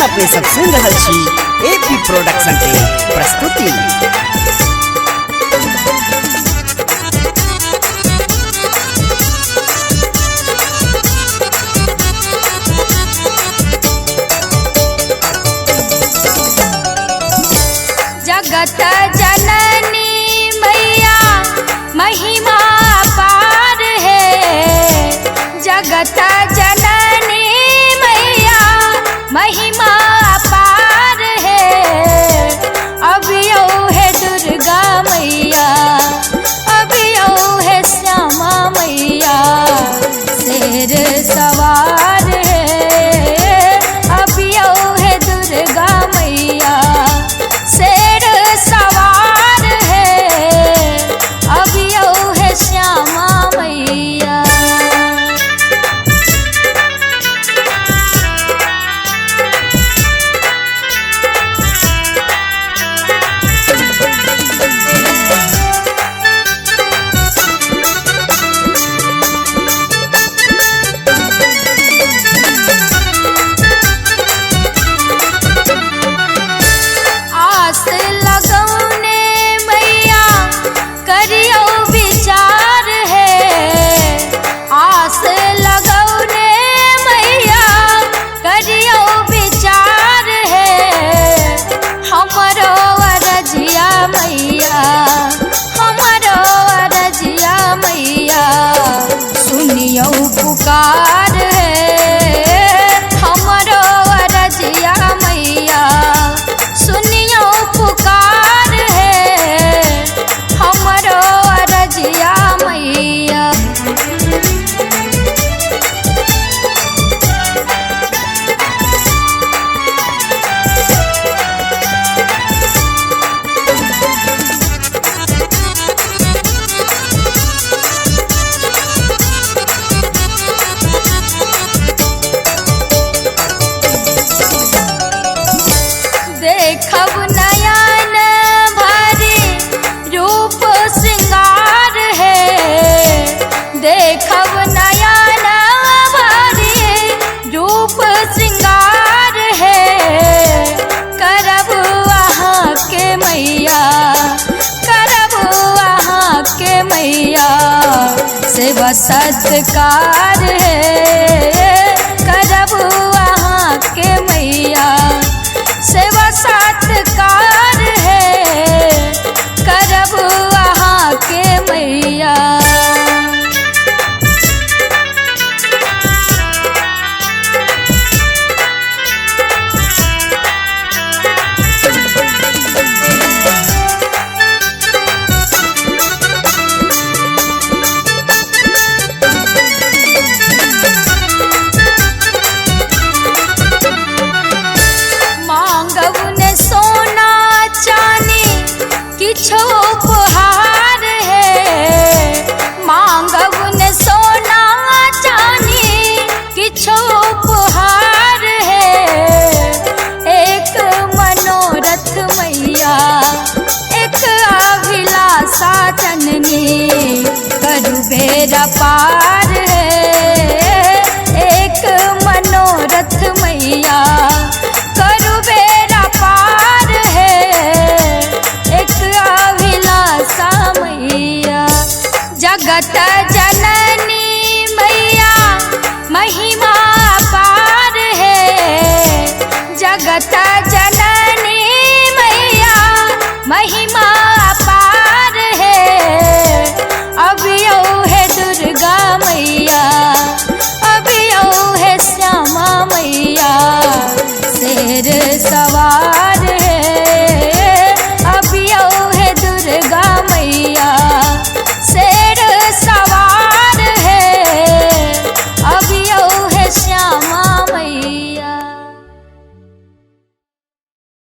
अपने सब सुन रहल छी एपी प्रोडक्शन के प्रस्तुति। जगत जननी मैया महिमा पार है, जगत जननी मैया महिमा पार है। अभियो है दुर्गा मैया, अभियो है श्यामा मैया, शेर सवार है। अभियो है दुर्गा मैया, शेर सवार है। अभियो है श्यामा मैया। आस लगौने मैया करियो विचार है, आस लगौने मैया करियो विचार है। हमरो अरजिया मैया, हमरो अरजिया मैया, सुनियो पुकार है। हमरो अरजिया मैया, सुनियो पुकार है। हमरो अरजिया मैया। देखब नयन भरी रूप श्रृंगार है, देखब नयन भरी रूप श्रृंगार है। करब अहाँ के मैया, करब अहाँ के मैया, सेवा सत्कार है। करब अहाँ के मैया, सेवा सत्कार है। करब अहाँ के मैया। मांगब ने सोना चानी किछो उपहार है, मांगब ने सोना चानी किछो उपहार है। एक मनोरथ मैया, एक अभिलाषा जननी, करू बेरा पार है। एक मनोरथ मैया, करू बेरा पार है। एक अभिलाषा मैया। जगत जननी मैया महिमा पार है, जगत जननी मैया महिमा